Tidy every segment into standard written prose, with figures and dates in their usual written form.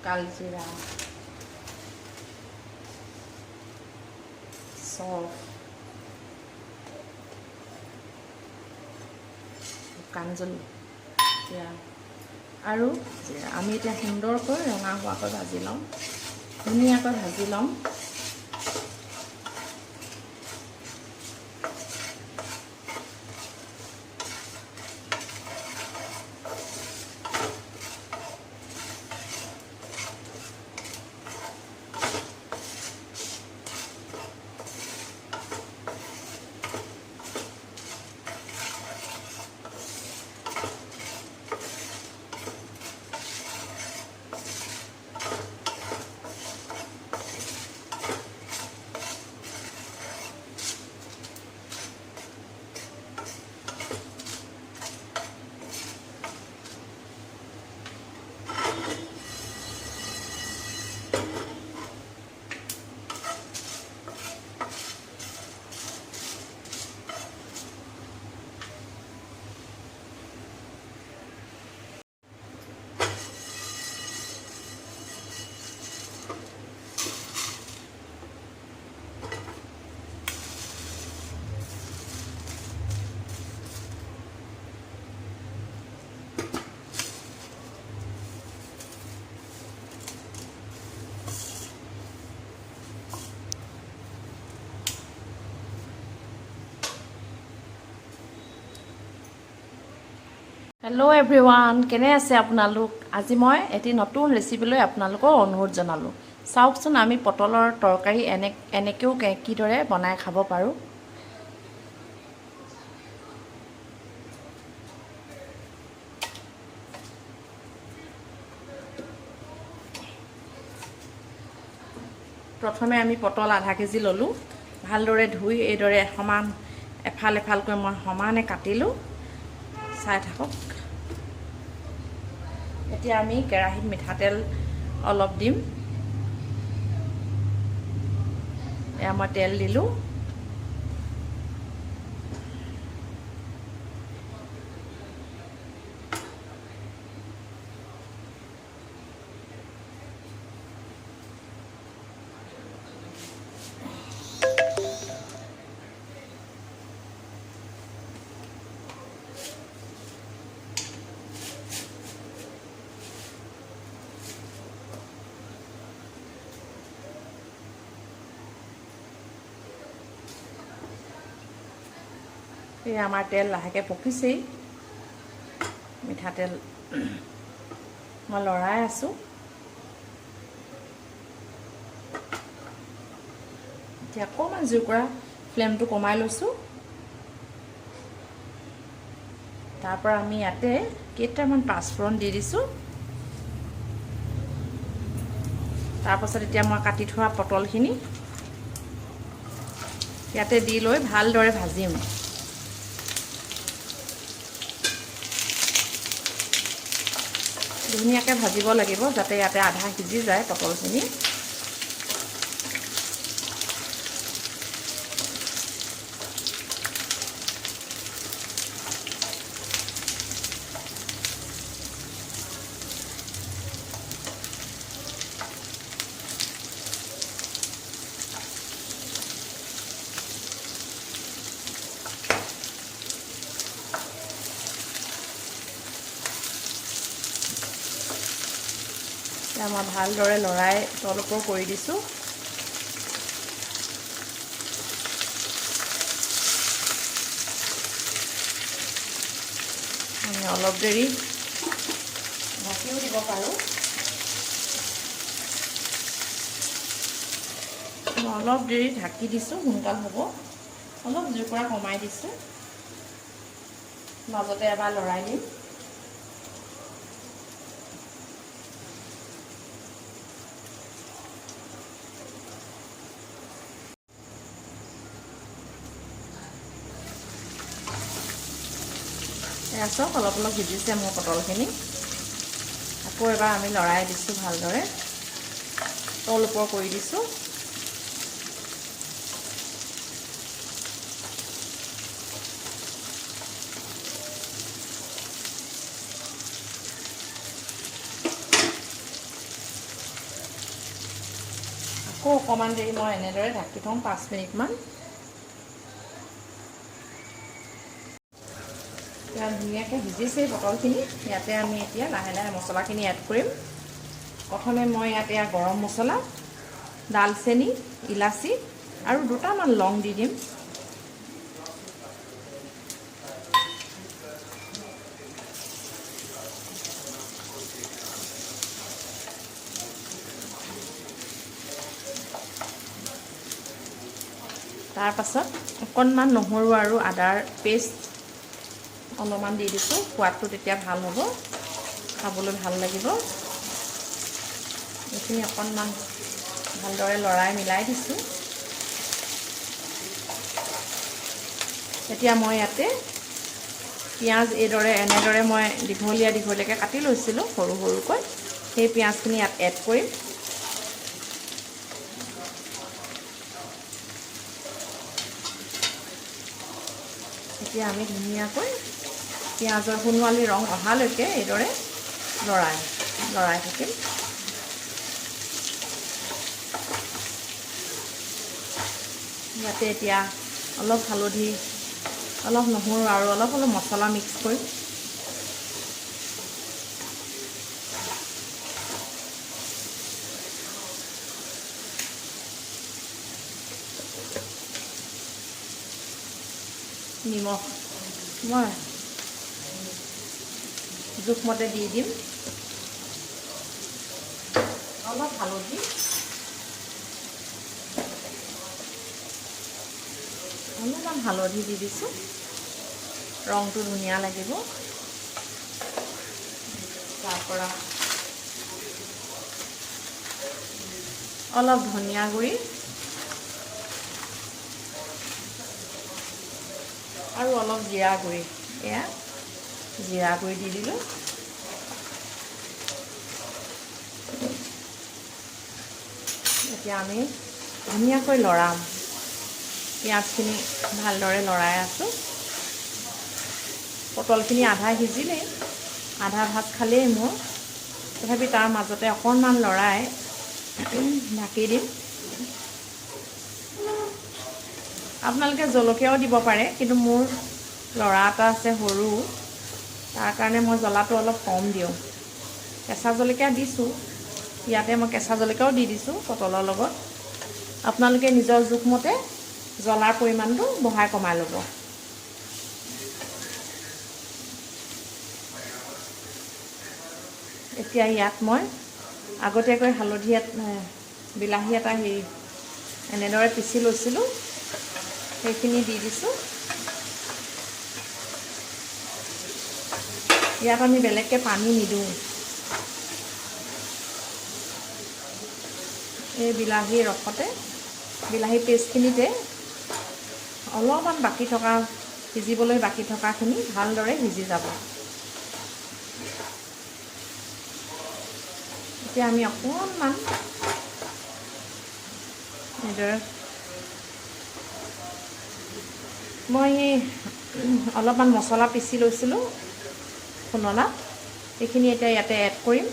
কালজিৰা, চফ, শুকান জলকীয়া আৰু জিৰা। আমি এতিয়া সুন্দৰকৈ ৰঙা হোৱাকৈ ভাজি ল'ম, ধুনীয়াকৈ ভাজি ল'ম। হেল্ল' এভৰিৱান, কেনে আছে আপোনালোক? আজি মই এটি নতুন ৰেচিপি লৈ আপোনালোকক অনুৰোধ জনালোঁ। চাওকচোন, আমি পটলৰ তৰকাৰী এনেকৈও কিদৰে বনাই খাব পাৰোঁ। প্ৰথমে আমি পটল আধা কেজি ল'লোঁ, ভালদৰে ধুই এইদৰে সমান এফাল এফালকৈ মই সমানে কাটিলোঁ। চাই থাকক। এতিয়া আমি কেৰাহীত মিঠাতেল অলপ দিম। এয়া মই তেল দিলোঁ। এই আমাৰ তেল লাহেকৈ পকিছেই। মিঠাতেল মই লৰাই আছোঁ। এতিয়া অকণমান জুইকুৰা ফ্লেমটো কমাই লৈছোঁ। তাৰপৰা আমি ইয়াতে কেইটামান পাঁচফোৰণ দি দিছোঁ। তাৰপাছত এতিয়া মই কাটি থোৱা পটলখিনি ইয়াতে দি লৈ ভালদৰে ভাজিম। ধুনীয়াকৈ ভাজিব লাগিব, যাতে ইয়াতে আধা সিজি যায় পটলখিনি। এতিয়া মই ভালদৰে লৰাই তল ওপৰ কৰি দিছোঁ। আমি অলপ দেৰি ঢাকিও দিব পাৰোঁ। মই অলপ দেৰি ঢাকি দিছোঁ, সোনকাল হ'ব। অলপ জুইকুৰা কমাই দিছোঁ। মাজতে এবাৰ লৰাই দিম। এয়া চাওক, অলপ অলপ সিজিছে মোৰ পটলখিনি। আকৌ এবাৰ আমি লৰাই দিছোঁ, ভালদৰে তল ওপৰ কৰি দিছোঁ। আকৌ অকণমান দেৰি মই এনেদৰে ঢাকি থওঁ 5 মিনিটমান। এতিয়া ধুনীয়াকৈ সিজিছে পটলখিনি। ইয়াতে আমি এতিয়া লাহে লাহে মছলাখিনি এড কৰিম। প্ৰথমে মই ইয়াতে গৰম মছলা, ডালচেনি, ইলাচি আৰু দুটামান লং দি দিম। তাৰপাছত অকণমান নহৰু আৰু আদাৰ পেষ্ট অলপমান দি দিছোঁ। সোৱাদটো তেতিয়া ভাল হ'ব, খাবলৈ ভাল লাগিব। এইখিনি অকণমান ভালদৰে লৰাই মিলাই দিছোঁ। এতিয়া মই ইয়াতে পিঁয়াজ এইদৰে এনেদৰে মই দীঘলীয়া দীঘলীয়াকৈ কাটি লৈছিলোঁ সৰু সৰুকৈ, সেই পিঁয়াজখিনি ইয়াত এড কৰিম। এতিয়া আমি ধুনীয়াকৈ পিঁয়াজৰ সোণোৱালী ৰং অহালৈকে এইদৰে লৰাই লৰাই থাকিম। ইয়াতে এতিয়া অলপ হালধি, অলপ নহৰু আৰু অলপ অলপ মছলা মিক্স কৰিম। নিমখ মই জোখমতে দি দিম, অলপ হালধি, অলপমান হালধি দি দিছোঁ, ৰংটো ধুনীয়া লাগিব। তাৰপৰা অলপ ধনিয়া গুড়ি আৰু অলপ জিৰা গুড়ি, এয়া জিৰা গুড়ি দি দিলোঁ। এতিয়া আমি ধুনীয়াকৈ লৰাম, পিঁয়াজখিনি ভালদৰে লৰাই আছোঁ। পটলখিনি আধা সিজিলেই, আধা ভাত খালেই মোৰ, তথাপি তাৰ মাজতে অকণমান লৰাই ঢাকি দিম। আপোনালোকে জলকীয়াও দিব পাৰে, কিন্তু মোৰ ল'ৰা এটা আছে সৰু, তাৰ কাৰণে মই জ্বলাটো অলপ কম দিওঁ। কেঁচা জলকীয়া দিছোঁ ইয়াতে, মই কেঁচা জলকীয়াও দি দিছোঁ পটলৰ লগত। আপোনালোকে নিজৰ জোখমতে জ্বলাৰ পৰিমাণটো বঢ়াই কমাই ল'ব। এতিয়া ইয়াত মই আগতীয়াকৈ হালধি বিলাহী এটা হেৰি এনেদৰে পিচি লৈছিলোঁ, সেইখিনি দি দিছোঁ। ইয়াত আমি বেলেগকৈ পানী নিদিওঁ, এই বিলাহীৰ ৰসতে, বিলাহী পেষ্টখিনিতে অলপমান বাকী থকা, সিজিবলৈ বাকী থকাখিনি ভালদৰে সিজি যাব। এতিয়া আমি অকণমান এইদৰে মই অলপমান মছলা পিচি লৈছিলোঁ খুন্দনাত, সেইখিনি এতিয়া ইয়াতে এড কৰিম।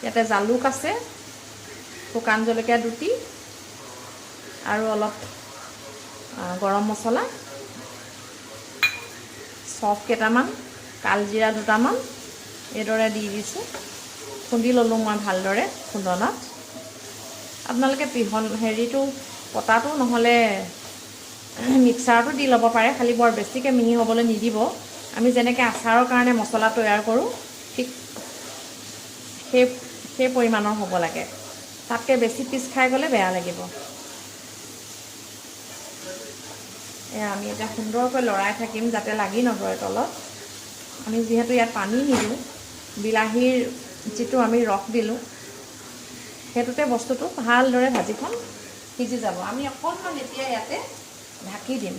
ইয়াতে জালুক আছে, শুকান জলকীয়া 2টি আৰু অলপ গৰম মছলা, চফ কেইটামান, কালজিৰা দুটামান এইদৰে দি দিছোঁ। খুন্দি ল'লোঁ মই ভালদৰে খুন্দনাত। আপোনালোকে পিহন হেৰিটো পতাটো নহ'লে মিক্সাৰতো দি ল'ব পাৰে, খালি বৰ বেছিকৈ মিহি হ'বলৈ নিদিব। আমি যেনেকৈ আচাৰৰ কাৰণে মছলা তৈয়াৰ কৰোঁ, ঠিক সেই পৰিমাণৰ হ'ব লাগে, তাতকৈ বেছি পিচ খাই গ'লে বেয়া লাগিব। এয়া আমি এতিয়া সুন্দৰকৈ লৰাই থাকিম যাতে লাগি নধৰে তলত। আমি যিহেতু ইয়াত পানী নিদিওঁ, বিলাহীৰ যিটো আমি ৰস দিলোঁ সেইটোতে বস্তুটো ভালদৰে ভাজিখন সিজি যাব। আমি অকণমান এতিয়া ইয়াতে ঢাকি দিম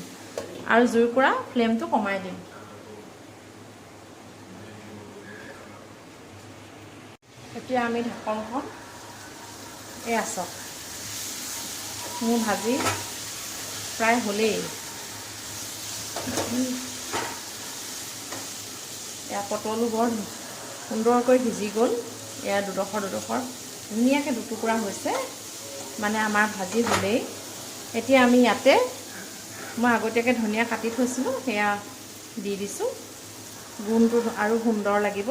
আৰু জুইকুৰা ফ্লেমটো কমাই দিম। এতিয়া আমি ঢাকনখন এয়া চাওক, মোৰ ভাজি প্ৰায় হ'লেই। এয়া পটলো বৰ সুন্দৰকৈ সিজি গ'ল। এয়া দুডোখৰ দুডোখৰ ধুনীয়াকৈ দুটুকুৰা হৈছে। মানে আমাৰ ভাজি হ'লেই। এতিয়া আমি ইয়াতে মই আগতীয়াকৈ ধনিয়া কাটি থৈছিলোঁ, সেয়া দি দিছোঁ। গোন্ধটো আৰু সুন্দৰ লাগিব।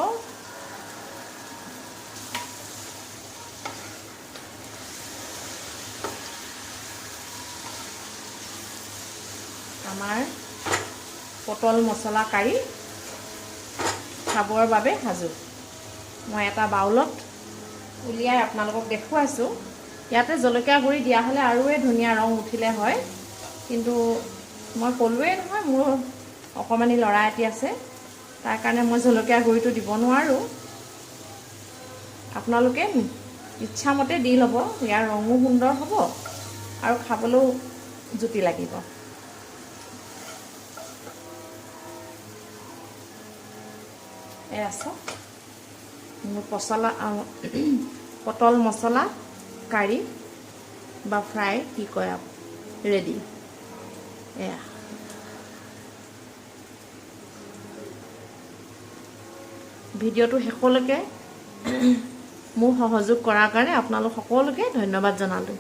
আমাৰ পটল মছলা কাৰী খাবৰ বাবে সাজু। মই এটা বাউলত উলিয়াই আপোনালোকক দেখুৱাইছোঁ। ইয়াতে জলকীয়া গুড়ি দিয়া হ'লে আৰুৱে ধুনীয়া ৰং উঠিলে হয়, কিন্তু মই ক'লোৱেই নহয় মোৰ অকণমানি ল'ৰা এটি আছে, তাৰ কাৰণে মই জলকীয়া গুড়িটো দিব নোৱাৰোঁ। আপোনালোকে ইচ্ছামতে দি ল'ব, ইয়াৰ ৰঙো সুন্দৰ হ'ব আৰু খাবলৈও জুতি লাগিব। এয়া চাওক মোৰ পটল মছলা কাৰী বা ফ্ৰাই কি কয় ৰেডি। এয়া ভিডিঅ'টো শেষলৈকে মোক সহযোগ কৰাৰ কাৰণে আপোনালোক সকলোকে ধন্যবাদ জনালোঁ।